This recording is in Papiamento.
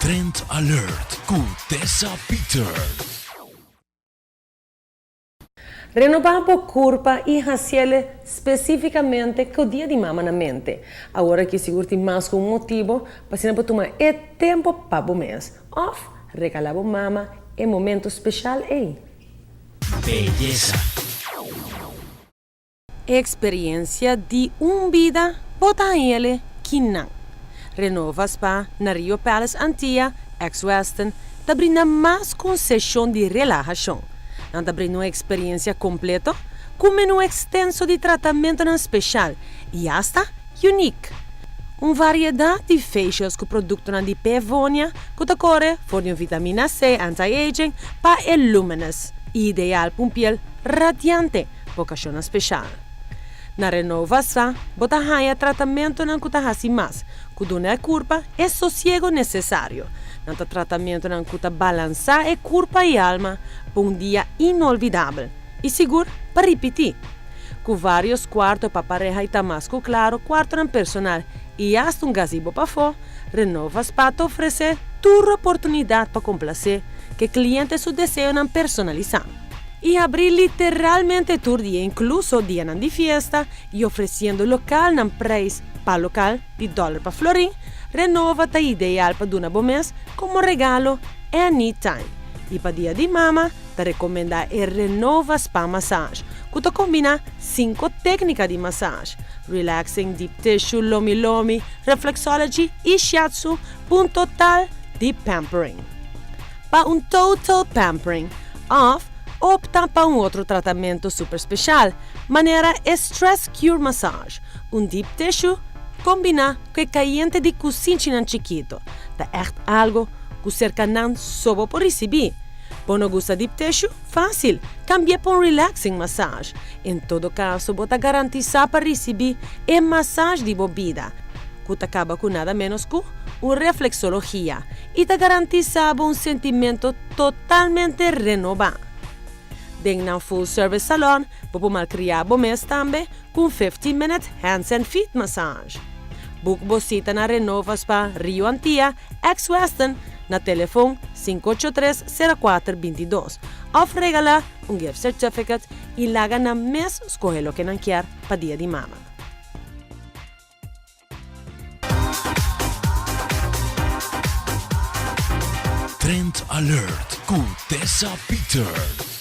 Trend Alert ku Tessa Peters. Renobá bo kurpa i hasiel spesífikamente ku Dia di Mama na mente. Awor aki sigur tin mas ku un motibu pa asina bo tuma e tempu pa bo mes òf regalá bo mama e momentu speshal ei. Beyesa. Experiencia di un bida bo ta hañele kinan. Renova Spa na Rio Palace Antia, ex Westin, ta brinda mas cu un sesion di relahacion. Nan ta brinda un experiencia completo cu menu extenso di tratamentonan special y hasta unique. Un variedad di facials cu productonan di Pevonia cu ta core for di un vitamina C anti-aging pa e luminous, ideal pa un piel radiante. Okashonnan speshal. Na Renova Spa bo ta haña tratamentunan ku ta hasi mas ku duna e kurpa e sosiego nesesario. Nan ta tratamentunan ku ta balansá e kurpa i alma pa un dia inolvidabel i sigur pa ripití. Ku vários kuarto pa pareha i ta mas ku klaro kuartonan personal i asta un gazebo pafó, Renova Spa ta ofresé tur oportunidat pa komplasé ku e kliente su deseonan personalisá. I habrí literalmente tur dia inkluso dianan di fiesta i ofresiendo lokalnan preis pa lokal di dòler pa florin, Renova ta ideal pa duna bo mes komo regalo anytime. I pa dia di mama ta rekomendá e Renova Spa Massage ku ta kombiná sinku téknika di massage, relaxing, deep tissue, lomi lomi, reflexology i shiatsu pa un total di pampering. Pa un total pampering òf opta pa un otro tratamentu super speshal, manera e Stress Cure Massage, un deep tissue kombiná ku e kayente di kusinchinan chikitu, ta ègt algu ku serka nan so bo por risibí. Bo no gusta deep tissue? Fásil, kambi'é pa un relaxing massage. En todo kaso bo ta garantisá pa risibí e massage di bo bida, ku ta kaba ku nada ménos ku un reflexologia i ta garantisá bo un sentimento totalmente renobá. Den nan full service salon bo por malkriá bo mes tambe ku un 15 minute hands and feet massage. Book bo sita na Renova Spa Rio Antia, ex Westin, na telefon 583 04 22 òf regalá un gift certificate i laga nan mes skohe loke nan kier pa Dia di Mama. Trend Alert ku Tessa Peters.